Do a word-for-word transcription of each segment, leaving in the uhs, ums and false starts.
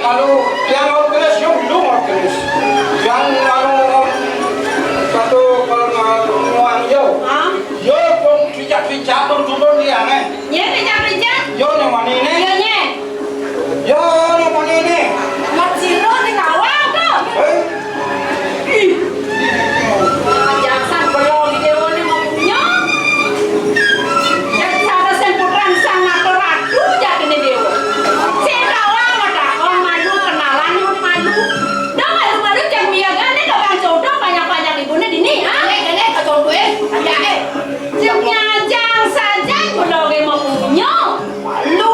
Anu, tiang mau keris, yo belum mau keris. Yang anu, satu kalau mau nguang yo. Hah? Yo, dong, pijak-pijak, dong, dong, tiang, eh. Nyén pijak-pijak? Yo, yang mana ini? Yo, nyén. Yo, yang mana ini? Mat sira ning awak to. Eh? Ih. Jasan belong di déwané mapunyo. Yen sapa sing putran sang ngatur ratu jatine déwa. Sing kawan matakon malu kenalan malu. Dah malu-malu jang miyagane kawang jodoh banyak-banyak ibune dini, ha? Kene, kene, kacondhoe, ayake. Sing nyajang saja kula ge mapunyo. Malu.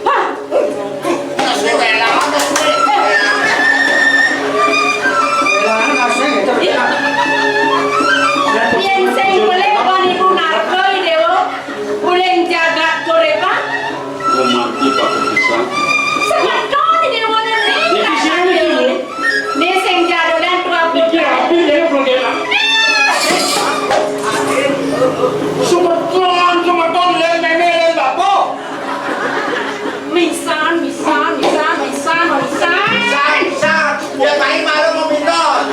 Hah? Yen sing golek kon iku narko, Dewa. Uling jagat korepan. Mati Pak Bisa. Semeton Dewa ne. Niki sing niki, Bu. Ni sing jadolan tua. Niki rapi ya, Bu, ya. Semeton, semeton, len meme, len bapak. Misan, misan, misan, misan, misan. Misan, misan. Ya, tai malu mau minta.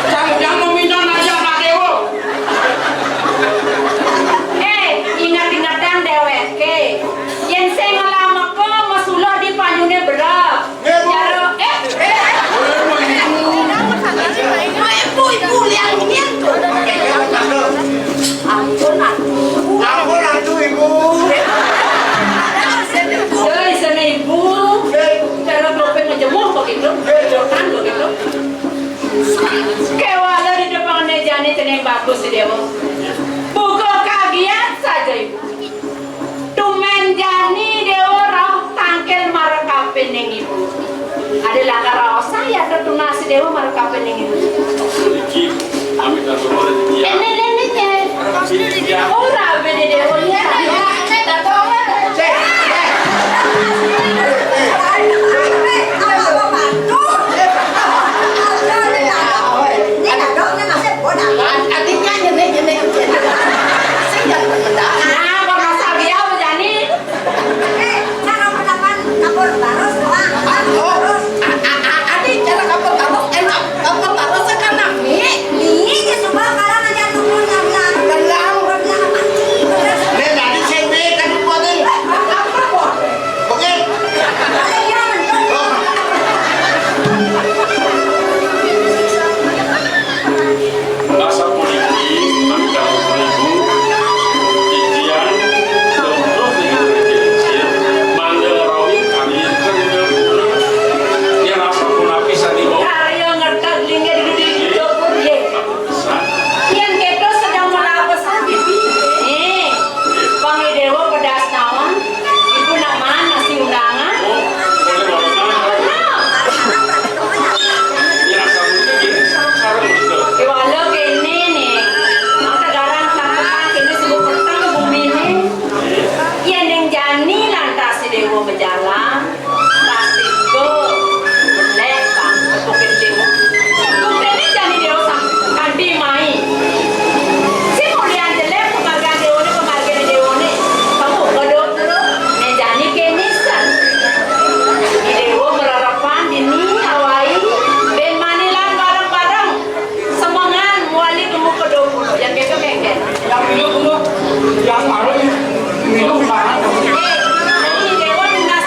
Jangan, jangan mau minta aja, Pak Dewo. Eh, ingat-ingatan deweke. Yen sing ngelameko mesuluh di panyune berek. Nggih, Bu. Jaro, eh, eh, eh. Ibu, ibu, liang nian to. Ampun, atuh. Ampun, atuh, Ibu. Doi, seni ibu. Nggih. Cara topeng ngejemuh begitu. Nggih. Jokan begitu. Kewala di depan jani teneng bagus, Dewa. Buka kagian saja, Ibu. Tumen jani Dewa rauh tangkil marekape ning ibu. Ade lakar raosa ya tetunas Dewa marekape ning ibu. Iki, amit atur oleh dia. Ene, ene, ene. Iya. Ora bene Dewa ya. Adiknya nyenek, nyenek. Sing jangan bercanda. Nah, pernah sabi apa jani? Eh, cara pendapat kapur barus, Bang. Oh, terus. A-, a-, a-, adi cara kapur barus, enak. Kapur barus kan mie. Mie, dia semua kalau aja turun yang bilang. Bilang. Bilang, mati, terus. Nih, tadi saya kan buatin. Apa, Bu? Oke. Ada yang nonton. Oh. Asapuniki, mangkal puniki, titiang, domplok ing Cilencir, mangga rawi kami kendel kula. Yen asapunapi sani wau. Karya ngertak linggih gedhe dapur, nggih. Pisan. Yen keto sedang melapesan pipi. Nih, Bang Dewa pedas naon? Ibu nak mana si undangan? Oh, boleh banget. Nah. Yen asal mungkin gini, sareng-sareng gitu. Kewala kene nih. Maka garang tangkepan kene sibuk peteng bumine. Yen ning jani lantas si Dewa bejalan, pasti go benek bang kepukin Dewa. Bumine jani Dewa sang kanthi mai. Si mulian jelek penghargaan Dewane, penghargaan Dewane. Kamu kedok dulu, nek jani kemisan. Dewa mererepan dini awai, ben manilan bareng-bareng. Semengan muali temu kedua puluh, yang gitu kengken. Yang minum dulu, yang baru minum bareng. Eh, ini Dewa lunas.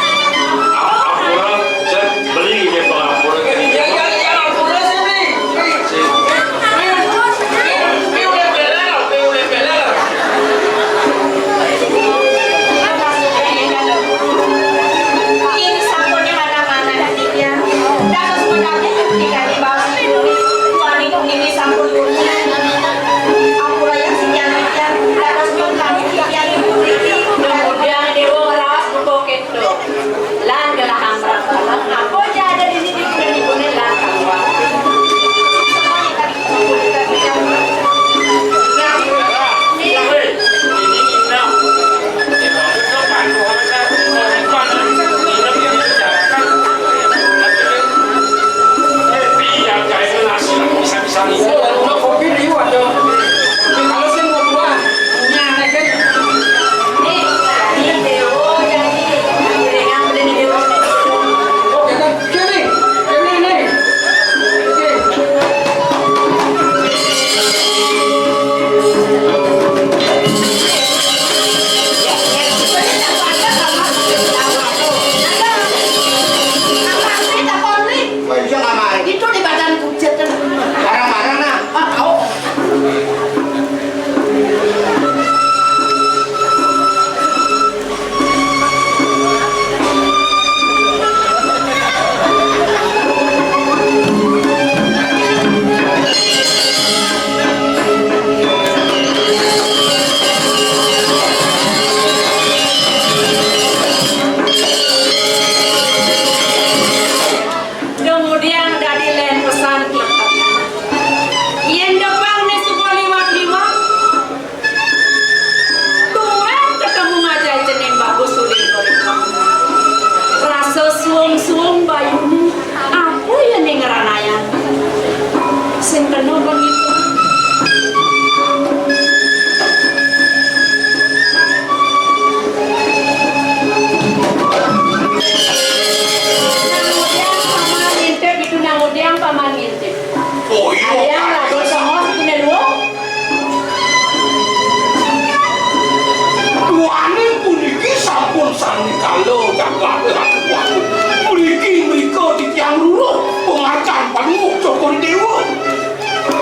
Jagat Ratu Agung. Mriki mrika titiang luruh pangarkan Palungguh Cokor Déwa.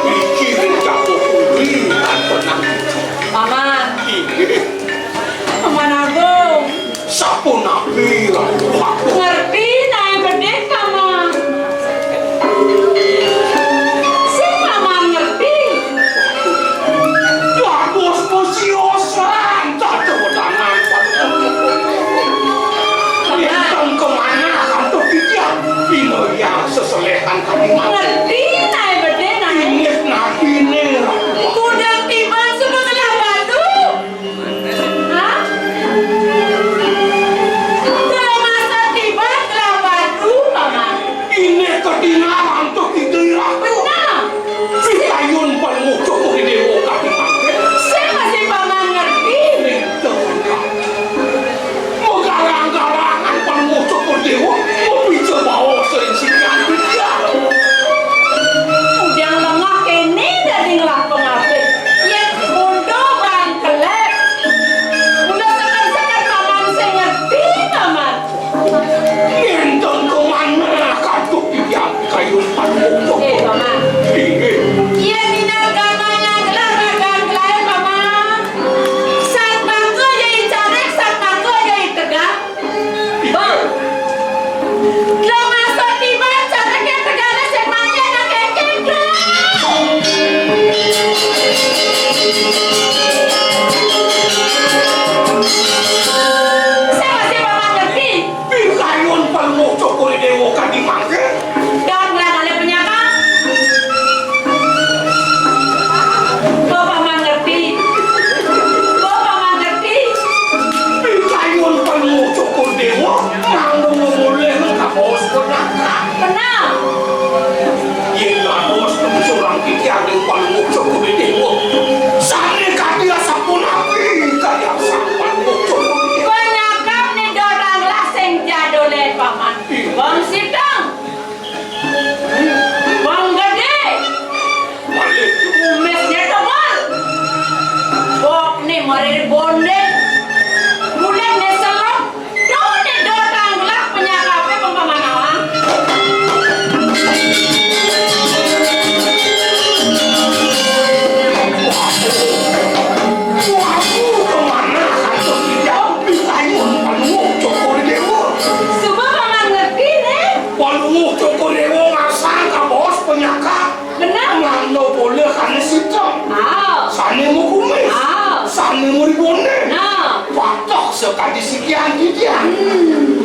Iki ring Jago Puri lan Penang. Paman. Inggih. Paman Agung. Sapunapi, Ratu Agung? Ngerti naé bedik, Paman. Sing Paman ngerti. Dados masiosan, tata wedangan. Paman. Éntong kamanah antuk titiang, pinayang seseléhan kadi mangké. Ngerti naé bedik naé. Inggih napiné, Ratu. Kudang tiban suba ngelah batu. Hah? Kalau masa tiba, kelabadu, Paman. Inggih katingal antuk Ida Ratu. Nah. Pikayun Palungguh Cokor Déwa kadi mangké. Sing masih Paman ngerti. Itu. Magarang-garangan Palungguh Cokor Déwa, mapica baos ring sikian titiang. Kudang lengah kéné dadi ngelah pangabih. Yén mundur bangkelép. Mula seken-seken Paman sing ngerti, Paman. Éntong kamanah antuk titiang pikayun Palungguh Cokor. Eh, Paman. Inggih. Yén dina gaman ngelah ragan kelaé, Paman. Satmaka ya i carik, satmaka ya i tegal. Bang. Lo masuk tiba, cara kita gana sing mati ada kengkeng, Bang. Saya masih Paman ngerti. Pikayun Palungguh Cokor Déwa kadi mangké. Dan ngelah ada penyakit. Bapak mangerti. Bapak mangerti. Pikayun Palungguh Cokor Déwa, nganggo ngemulih kabaos penakah. Benar. Yén dados surang titiang ring Palungguh Cokor Déwa, sané kadi asapunapi kadi asap Palungguh Cokor Déwa. Penyakit né dotang lah sing jadolé, Paman. Iya. Bang Sitang. Bang Gedé. Malih. Kumisné tebel. Bokné mari bondé. Kulitné selem. Daunné dotang gelap penyakapé pemamanawang. Waduh, kemana satu tidak bisa nyuruh Palungguh Cokor Déwa. Suba Paman ngerti, né? Palungguh Cokor Déwa ngasang kabaos penyakap. Benar. Mlanda bola sané siteng. Ah. Sané makumis. Ah. Sané maribondé. Nah. Patuh sakadi sikian titiang. Hmm.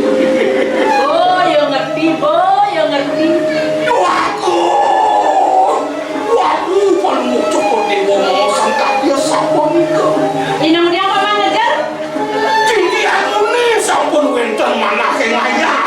Oh, ya ngerti, Bo, ya ngerti. Waduh. Waduh, Palungguh Cokor Déwa maosang kadi sapunika. Inang dia apa ngejar? Titiang muni sampun wénten manah ing ayah.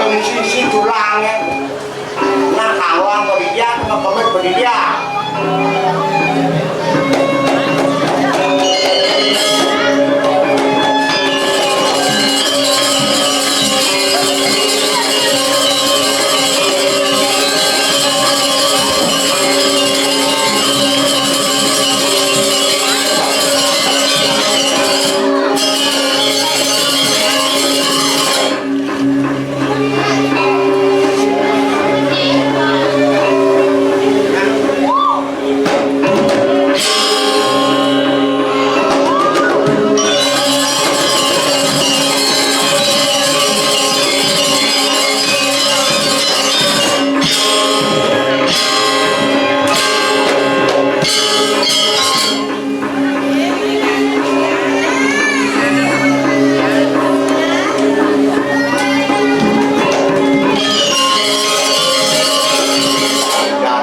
Sisi tulangnya. Nah, kalau apa dia, apa pamit apa dia?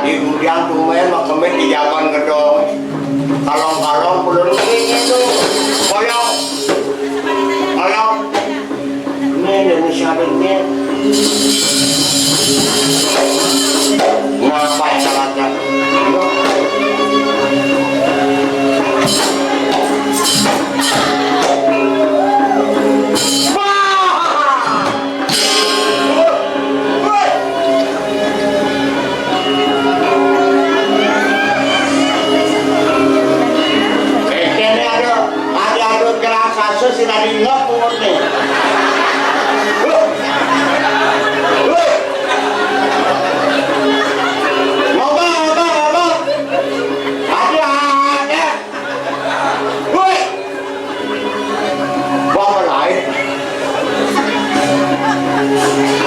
Jadi, kemudian tumben makemit di jaban gedong. Kalong-kalong belum ini tuh. Koyok. Koyok. Ini Indonesia ini. Ngapa ya salahnya? Kene ada, ada, ada kerasa sih, si tadi ngop umur nih. Woi. Woi. Ngapa, ngapa, ngapa? Ada, ada. Woi. Wah, lain.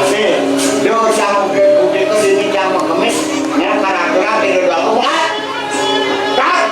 Nih, dia sama budi itu sini sama kemis. Ya, karakternya tidak bagus. Ah! Kak!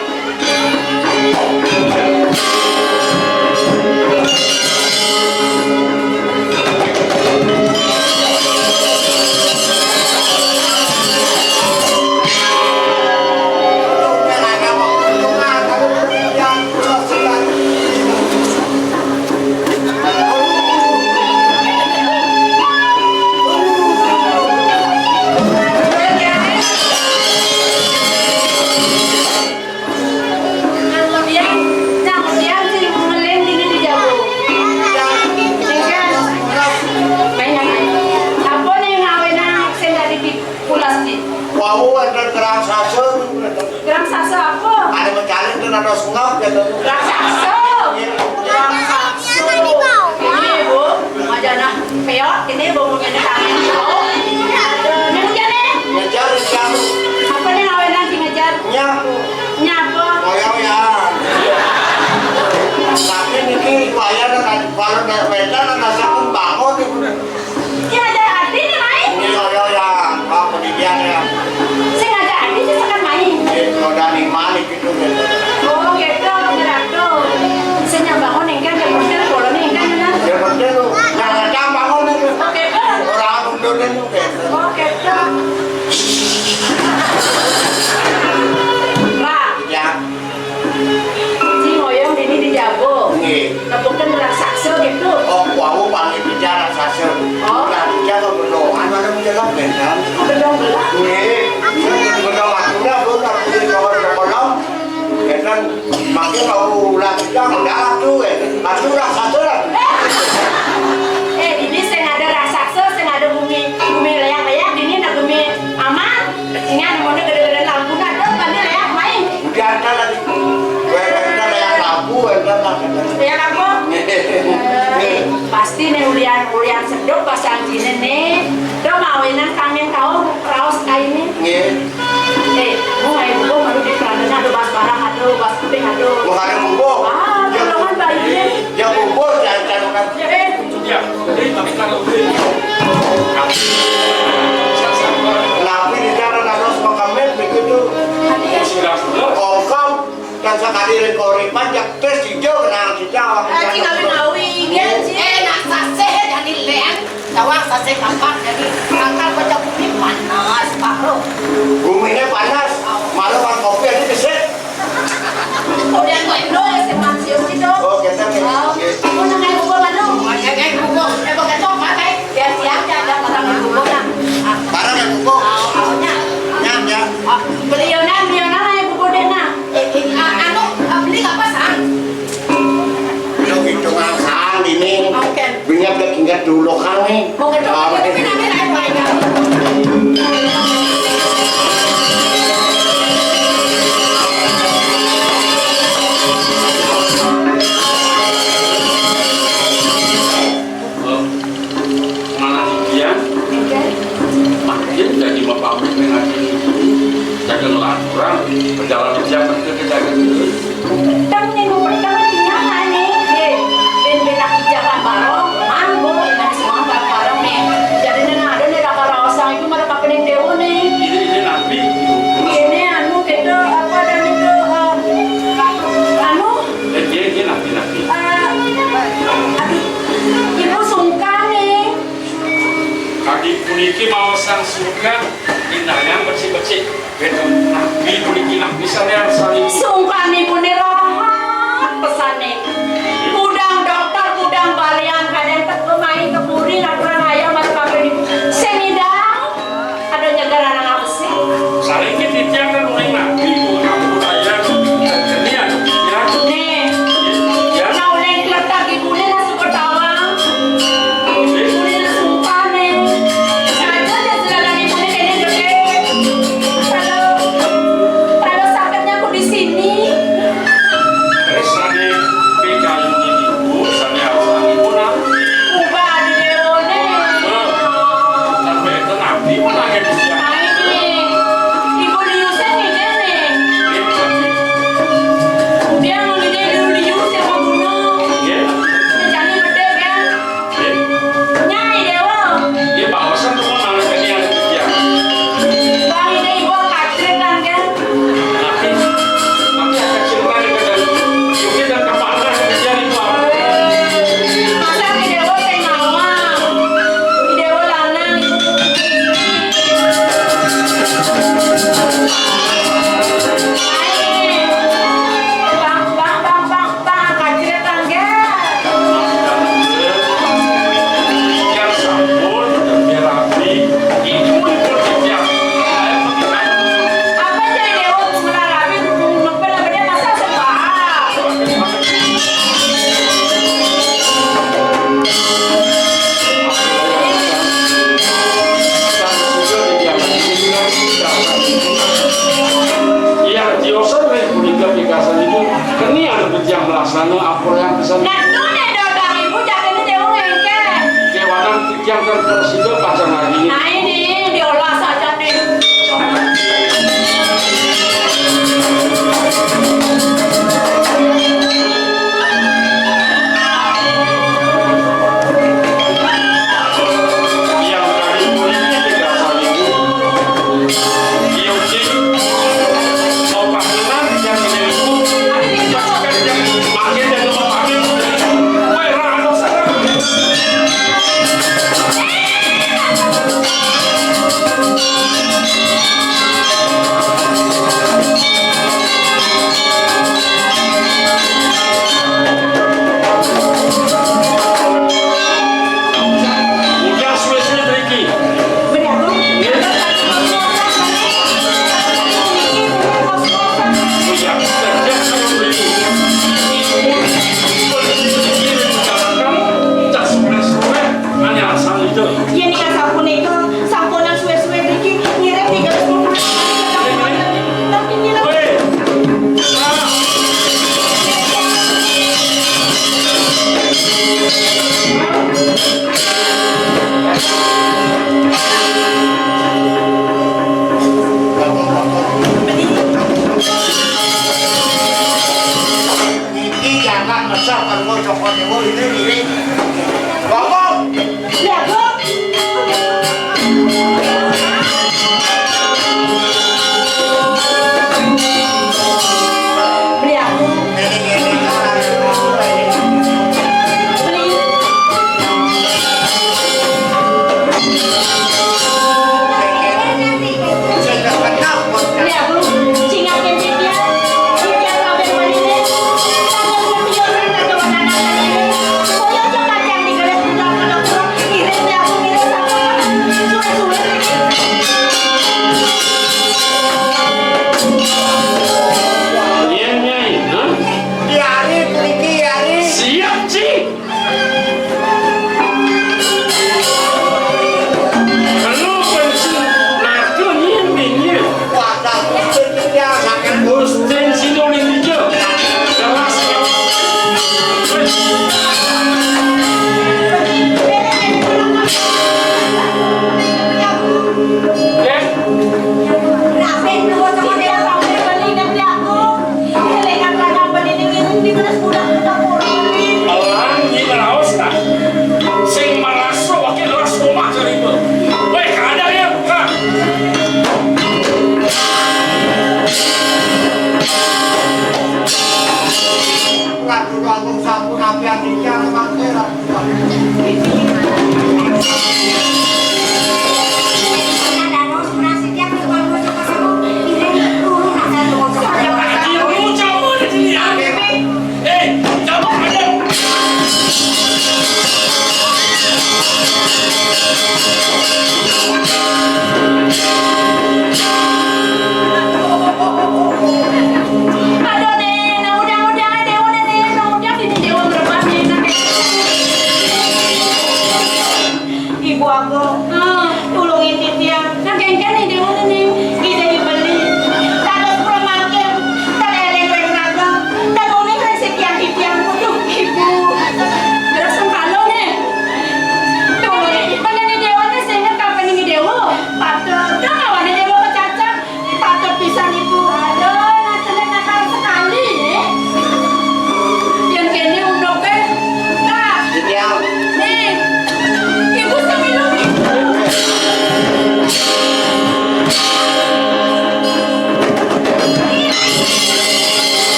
Nang udian, nang udian sing ngeleng dini di jago. Nang, ningkan. Banyak. Apa nih ngawinang sing tadi di pulas di? Wau ada gerang sasur. Gerang sasur apa? Ada mencalin tuh nado sengap gitu. Gerang sasur. Gerang sasur. Ini, Bu, aja nah. Peot, ini bumbunya ini tangan. Oh. Ini hujan, eh? Ngejar, ngejar. Apa nih ngawenan sih ngejar? Nyapu. Nyapu. Koyong ya. Tapi niki bayar dan kalau nak wedan dan nasi pun bangun nih. Ini ada arti nih, Mai? Ini koyong ya. Apa dia ya? Sing ada arti sih sekan main. Ini roda lima nih. Oh, gitu, ngerti. Sing nyambangun engkén, yang penting kalau nih engkén, bener. Yang penting lu, yang ngecambangun itu. Oh, gitu. Orang undun itu, gitu. Oh, gitu. Pak. Ya. Sing ngoyong dini di jago. Nggih. Nepukin raksasa gitu. Oh, wau pangit bicara raksasa. Oh. Nah, dia kok berdoa, mana menjelak, kan? Oh, gedong belah. Nggih. Gedong aku dah, belum, aku di kolong. Ya kan, makin aku ulah kita mendarat tuh, eh. Masih ulah satu lah. Eh, ini sing ada raksasa, sing ada bumi, bumi leak-leak, ini ada bumi aman. Ini ada mau gede-gede lampu, nah, tuh, kan dia leak main. Biarkan lagi. Gue kan leak lampu, entar lah. Leak lampu? Eh, pasti nih ulian, ulian sedok pasang sini nih. Dong, awinan kangen kau, raos kainnya. Nggih. Eh, mau ngai buku, baru di pelaminan, aduh, bas barang, aduh, bas kuping, aduh. Mau ngai buku? Ah, tolongan bayinya. Ya, buku, jangan, jangan. Ya, eh. Ya, jadi tapi kalau beli. Kenapa di cara harus makamnya begitu? Sudah, sudah. Ongkong, dan sekali rekori panjang, tes hijau, kenal kita. Aji kami nawi, iya, Ji. Eh, nak saseh, jadi lean. Tawang sasih kapan jadi akal baca bumi panas, Pak Bro. Buminya panas, malah kan kopi aja bisa. Kemudian kok Indo ya, si Maksius gitu. Oh, kita nih. Oh, oke. Aku nang kayak bubur, Manu. Oh, iya, kayak bubur. Eh, pakai coklat, eh. Biar siang, ya, ada orang Bingkat ka kingkat dulu kami. Mau ke tempat itu, nanti naik banyak. Malah dia, makin jadi mau pamit dengan ini. Jaga ngelarang orang, berjalan di zaman ke jaga dulu. Tang minggu pertama di mana nih? Ye, ben benak di jalan bareng, manggo, enak semua bareng-bareng nih. Jadi nana ada nih raka raosang itu malah pakai ning dewo nih. Ini, ini nabi. Ini anu gitu, apa dan itu, eh, anu? Eh, dia, dia nabi, nabi. Eh, aduh, ibu sungkan nih. Kadi puniki maosang sungkan, indayang becik-becik. Nabi puniki nabi sané saling. Sungkan ibuné rahat pesané. Kudang dokter, kudang balian, kadén teka main kepuri, ngaturan ayam atau kabéh niku. Sing ngidang, ada nyegar anak apa sih? Saling titiang kan uling nabi, bu, ampun ayam, genian, ya. Nih, ya. Nah, uling kletak ibuné nasi ketawa. Ibuné nasi sumpah nih. Saja aja juragan ibuné kayaknya gede. Kalau, kalau sakitnya aku di sini. Terus tadi pikayunin ibu, sampai awal ibu nabi. Ubah di Leone. Sampai itu nabi mana yang bisa? Nah, ini. Ibu liusnya ini nih. Ini nabi. Dia mau dia dulu lius sama gunung. Iya. Rencana gede kan? Nyai Dewa. Dia bawasan tuh mau nanya ke dia, dia. Bang, ini ibu kacret kan, kan? Tapi, tapi ada cerita nih, kan? Mungkin dan kemana kerja itu apa? Masa di Dewa teh mawar? Di Dewa lanang. Ayo. Bang, bang, bang, bang. Pak, kacrét, Kang, nggih. Yang sampun, yang rapi, ibu, ibu, yang apa jadi dewa, cuma rapi, nempel, apa dia, masa sembah? Yang tiosan ring punika pikasanipun keni anu titiang melaksana apa yang pisan. Nah, tu nek dodang ibu jagane dewa ngengke. Kewanan titiang kan prasida pacang lagi. Nah, ini diolah saja nih.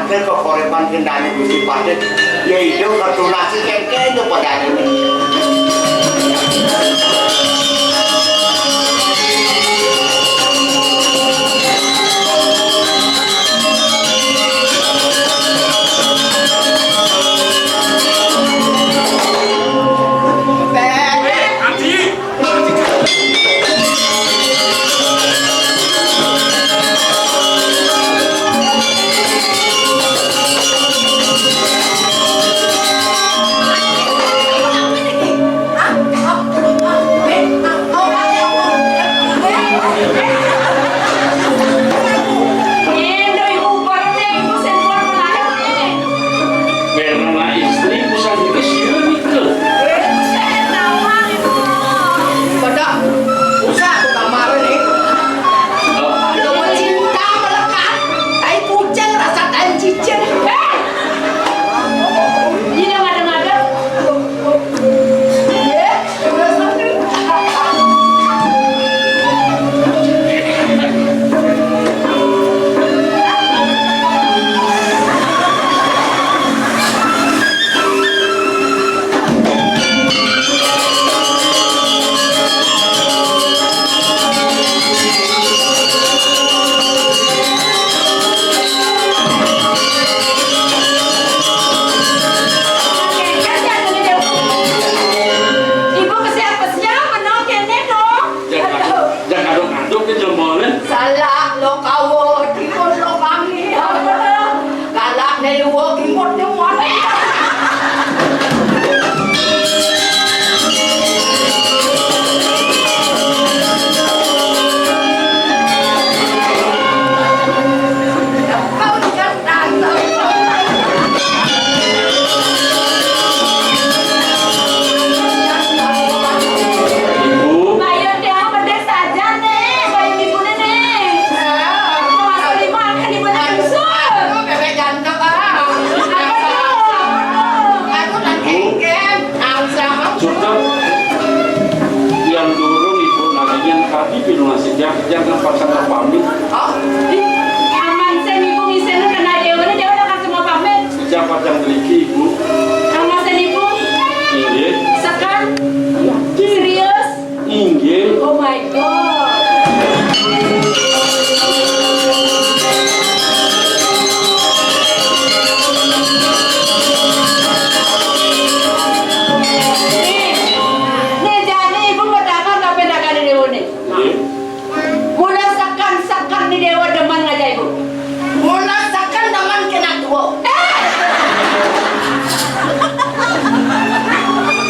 Nek kokorepan kendane Gusti Patih, ya ijo ketunas sing kengken to padane. Memang istri ku sandiri sira nika. Padha usah aku kamare nih. Yo cinta melekat, tai kucing rasa tai cicing. Eh! Ini ada-ada. Ibu kesiap-kesiap, bener kene dong. Jangan, jangan ngaduk-ngaduk ke jemolnya. Salah lo kawo, timun lo kami. Galak ne luwo kimut ne muat. Ibu. Bayar dia pedes saja nih, bayar ibu nih. Mau masuk lima akan ibu nih. Bebek ganteng, ah. Apa tuh? Apa tuh? Aku nanti Bu, game. Suster, yang durung ibu nagih tadi pinuh nasi, jangan, jangan pasang pamit. Oh, ih, aman sen ibu ngisene kena dewe, dewe udah kasih mau pamit. Siapa yang deliki, Ibu? Aman sen ibu. Inggih. Sekan? Serius? Inggih. Oh my God. Nih, nih jani ibu mau takon apa yang akan ini, Bu, nih? Nggih. Mula seken-seken ni dewa demen ngajak ibu. Mula seken demen kena tua. Eh!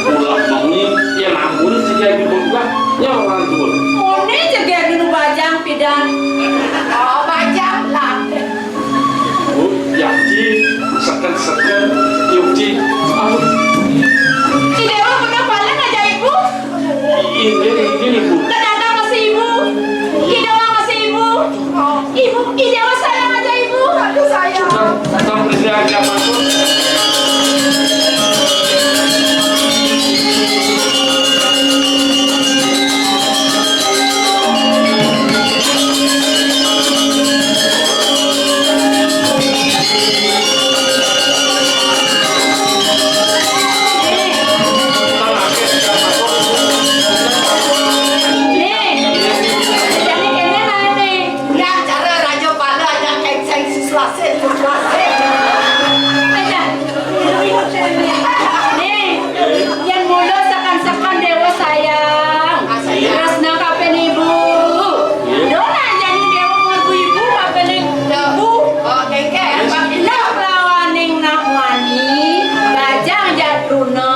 Mula mengin, ya namun si jadi berubah, ya orang tua. Muni jegek dulu bajang pidan. Oh, bajang lah. Oh, ya, Ci, seken-seken, yuk, Ci. Aduh. Si dewa pernah balik ngajak ibu? Ini, ini, ini, Bu. Kenapa masih ibu? Tidak masih ibu. Ibu, ini apa sayang aja ibu? Aduh sayang. Sudah, sudah, sudah, sudah, Bu. Nih, jadi kene naik nih. Nah, cara raja pala aja kenceng si selasin, si selasin. Aja. Nih, yang mulu sekan-sekan dewa sayang. Terus nak apa nih, Bu? Dona jadi dewa mau ibu apa nih? Bu. Oh, kengke. Nak lawaning nak wani, bajang jadruna.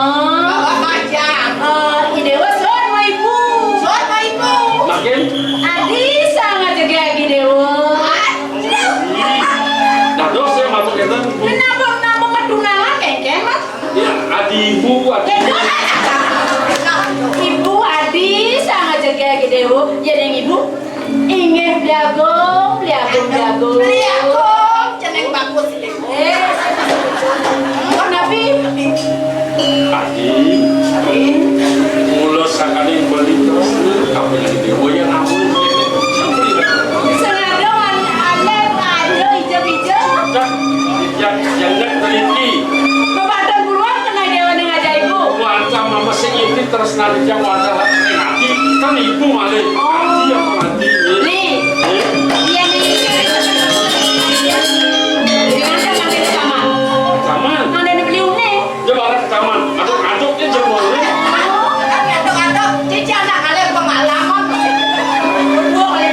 Bawa bajang. Eh, idewa suwun mau ibu. Suwun mau ibu. Makin? Adi sangat jaga idewa. Dados ya masuk kita. Kenapa, kenapa ketunalan kengke, Mas? Ya, adi ibu, adi. Ibu adi sangat jaga idewa. Ya, deng ibu. Inggih, Bli Agung, Bli Agung, Bli Agung. Bli Agung, jeneng bagus iki. Eh, napi? Adi, mula sakaning beli terus, kabeh dewa ya namun. Sengaja man-, anda aja ijem-ijem. Dah. Yang warga hati, kan ibu malih. Oh. Ngaji apa ngaji? Li. Eh? Iya, nih. Dengan siapa ke kamar? Kamar? Ada yang beli unik. Dia malah ke kamar. Aduk-aduknya jempolnya. Aduk-aduk. Cici anak kalian pengalaman. Gua kali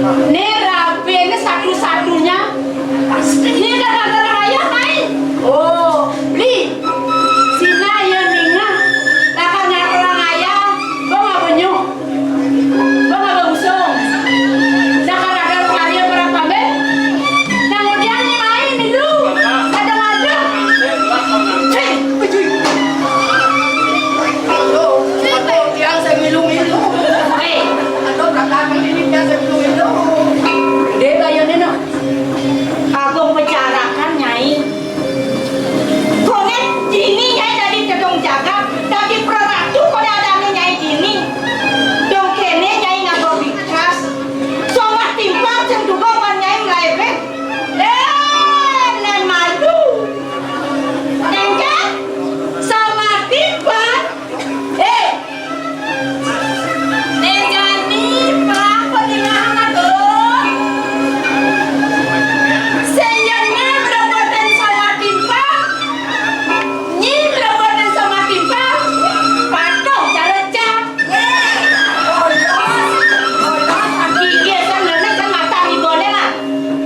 Ini rabi ini satu-satunya. Ini gara-gara ayah, Mai. Oh, beli. Sina ya ninga. Lakar ngaruh ayah. Gua nggak benyuh. Gua nggak bagusung. Lakar ada karya berapa, Be? Nang udian ni main dulu. Ada ngajak. Hei, ujuy. Aduh, aduh, tiang saya ngilu-ngilu. Hei. Aduh, kakak ini tiang saya ngilu-ngilu. Dia bayarnya, no. Agung pecarakan, Nyai. Koné dini Nyai dadi tedong jagat, dadi praratu koné adané Nyai dini. Dong kéné Nyai ngaba bingkas. Somah timpal sing duga wan Nyai mlaébé. Éh, nén malu. Nén kan? Somah timpal. Éh, Né jani pelakon di mana tuh? Sing jani mlebotin sama timpal. Nyi mlebotin sama timpal. Patuh cara cak. Gigi kan nenek kan mata iboné lah.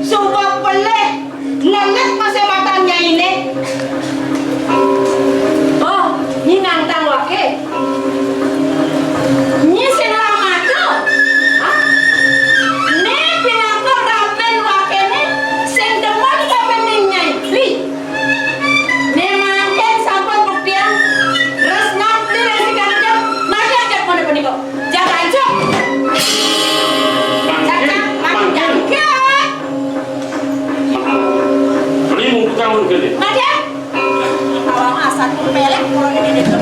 Suba pelih. Nenek masih matanya ini. Oh, nyi nantang waké. Nyi sing lamata. Hah? Né pinaka raban wakéné sing demen kapining Nyai. Li. Né mangkin sampun buktian. Tresna beli resi kanca. Mati ajak mana punika. Jangan cok. Mangkin, mangkin. Mangkin. Beli muka mun gede. Ada? Kalau asal pelek kalau ini dia.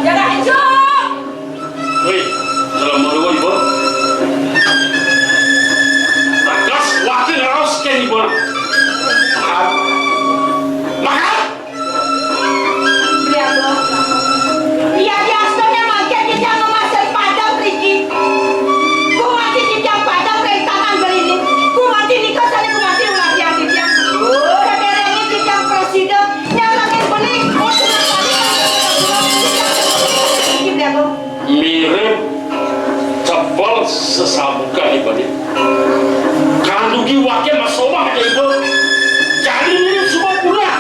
Jaga hijau. Wih, kalau mau dua ibu. Bagas wakil raos ke ibu. Makan. Makan. Iya, Bos. Iya, biasanya mangkin kita ngemasin padang mriki. Gumanti titiang padang ring tangan mrene. Gumanti nika sané gumanti ulah titiang. Sadéréngé titiang prasida nyarengin beli. Oh, sunan kali. Iya, Bos. Mirip cepel sesabukan ibané. Kandugi waké masomah ya ibu. Jadi mirip semua punah.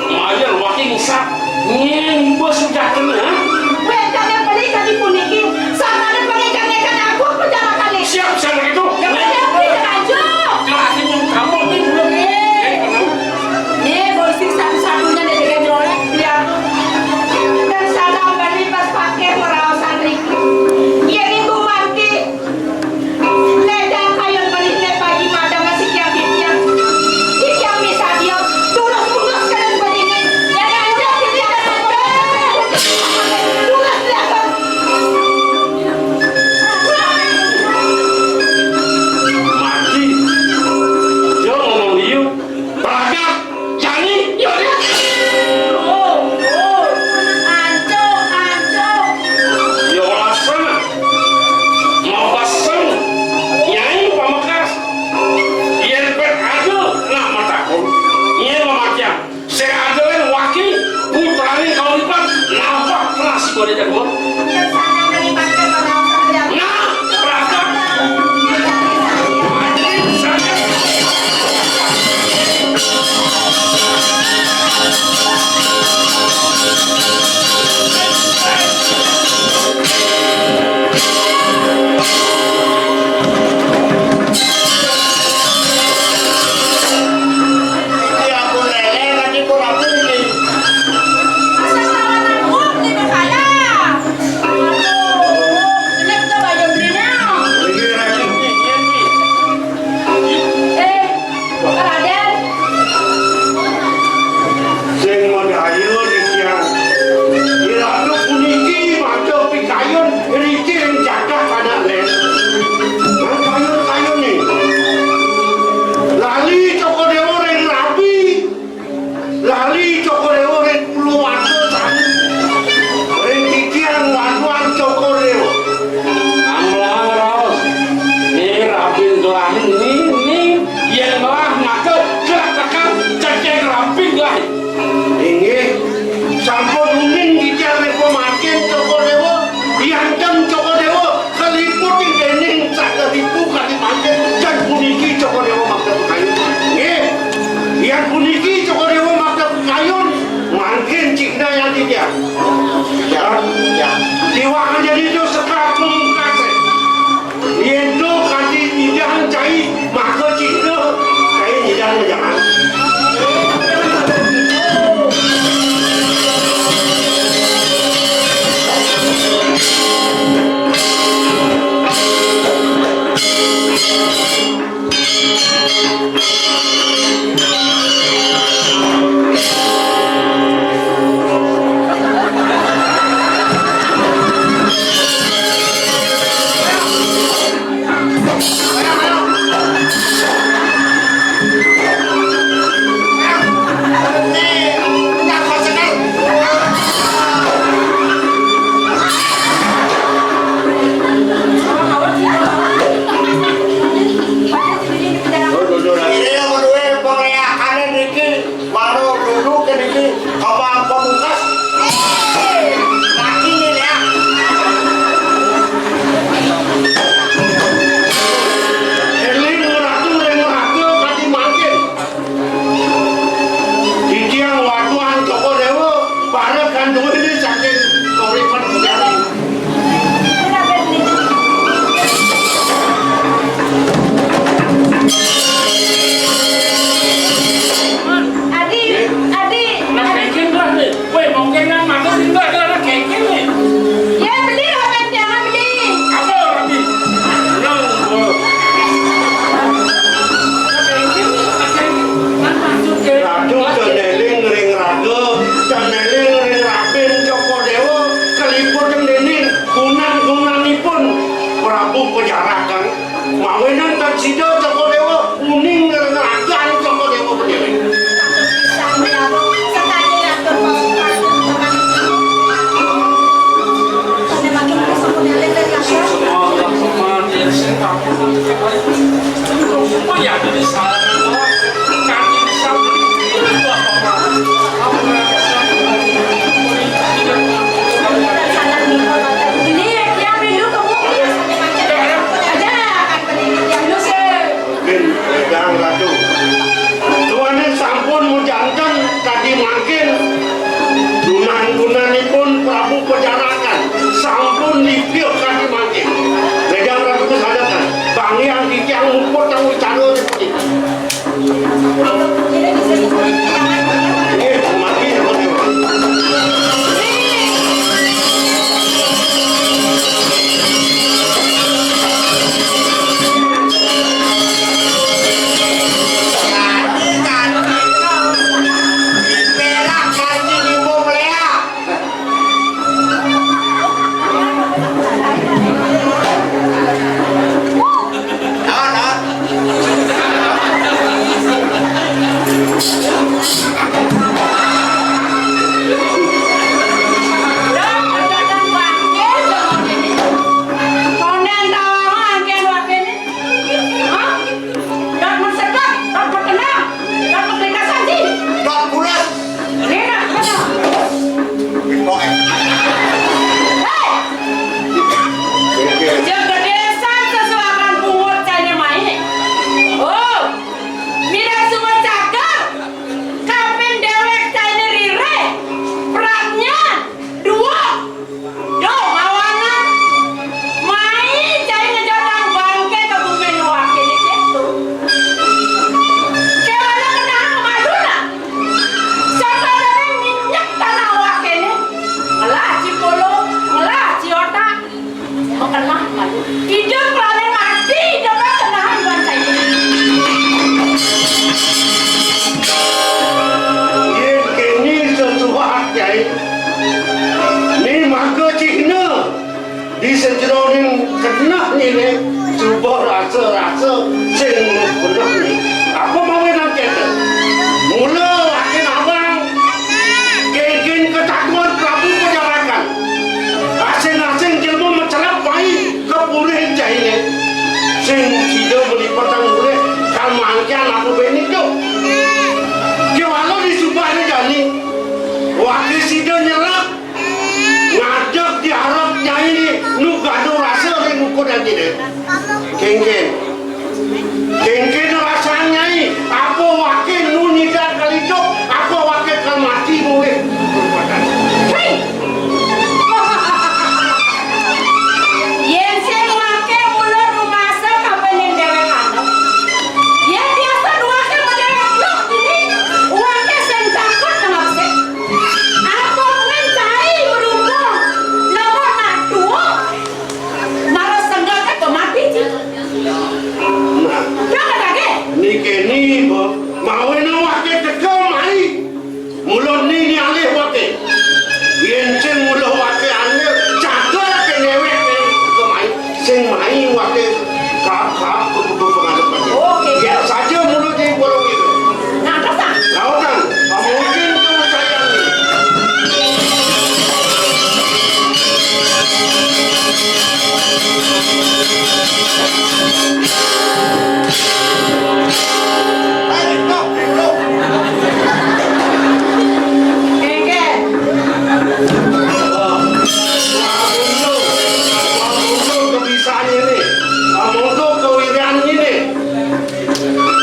Mayan waké ngisap. Nyén ibu sudah kena. Wénten beli kaki puniki. Sangkané pangékan-ékan aku penjarakané. Siap, siap begitu. Ya, ya, ya, aja. Jelasin kamu nih belum. Nih, polisi satu-satunya dari Jolek. Ya. Dan salam beli pas pakai meraosan Riki. Yén iku mati, ledang kayun beli né pagi madang masih kiang titiang. Titiang misadia, tulus-tulus kalian beli né. Ya, ya, ya, ya, ya, ya. Mungkin, Jang Ratu. Duané sampun majanten kadi mangkin. Dunan-dunanipun Prabu Pajarakan sampun lipiuh kadi mangkin. Jang Ratu kasadekan, banggiang titiang muput tang wicara puniki. Inggih, mangkin, mangkin. Hah? Dak masedek, dak matenang, dak maprikasan, Ji. Dak pules. Enak, bener. Hei! Jagadesan sesuakan bungut cainé mai. Oh, mira suwun cager. Kapin déwék cainé ririh. Pratnya, duwek. Duh, mawanan. Mai cai ngejotang bangké ka gumin wakiné kéto. Kéwala kenehang maduna. Satatané nyinyek tanah wakiné. Ngelah cipulu, ngelah ciotak. Makeneh madu. Idup kelawan mati, idup kenehang iban cai. Yén kéné sesuak, Cai. Né maka cihna di sajeroning kenehné né suba rasa-rasa sing kenehné. Apa mawinan kéto? Mula waké nawang kénkén katatuan Prabu Pajarakan. Asing-asing jelema macelep mai ka purih cainé. Sing sida malipetang urip kan mangkin apa benik tu. Kéwala di subané jani. Waké sida nyelep ngadeg diarep nyai nu gaduh rasa ring ukudan dina. Kénkén. Kénkén rasan nyai, apa waké nu nyidak kalijuk, apa waké kal mati mulih. Héi! Yén sing waké mula rumasa kapining déwék anak. Yén biasa duaké madéwék blok dini, waké sing takut nang absik. Apa mungkin cai merumpa, lamun nak tuuk, mara senggaké pemati, Ci. Nah. Dah kata ke? Niki ni, Bo. Mawena waké teka mai. Mula ni ni alih waké. Yén sing mula waké alih, cagar ke ngewek ni teka mai. Sing mai waké kap-kap bebuka pengadep waké. Oke. Biar saja mula di bolong itu. Nah, terus tak? Lautan, mungkin kamu sayang.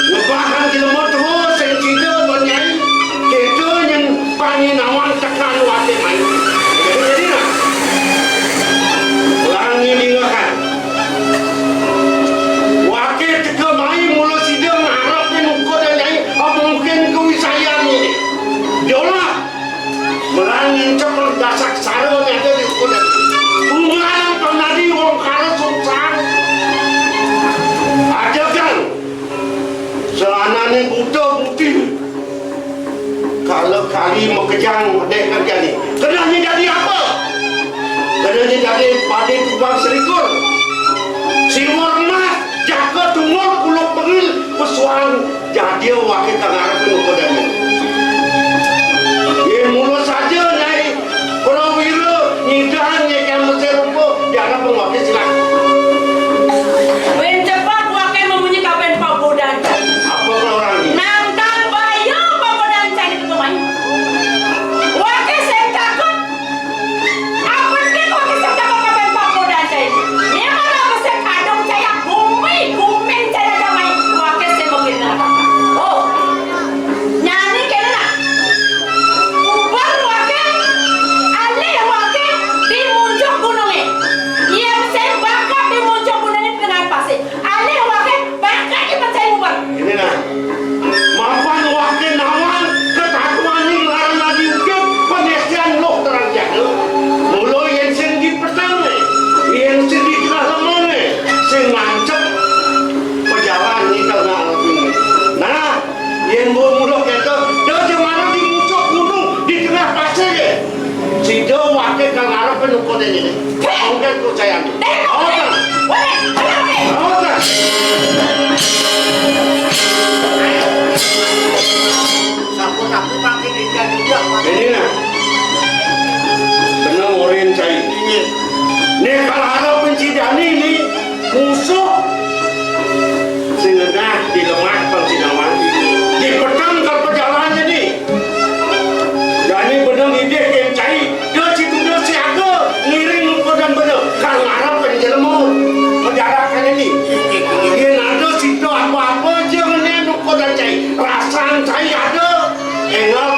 Ngebahang jelema terus sing cida ban nyai, cida nyen panginawang tekan wate mai. Jadi, jadi nah. Langi ningakan. Wake teka mai mula sida ngarepin ukur dan nyai, mungkin kewisayan ini. Jolah. Melang ngincep dasak sara nyata di kuda. Unggalan penadi wong kala sungsang. Adegan. Selanane buta putih. Kala kali makejang dek kerjane. Kenanya dadi apa? Kenanya dadi padi tubang selikur. Siwar emas, jaka tunggal puluh pengil, pesuang. Jadi wakil kang arep nuku dadi. Yén mula saja, Nyai, prawira nyidang nyekang Mesir rupa, diarep wakil silang. Win cepa And all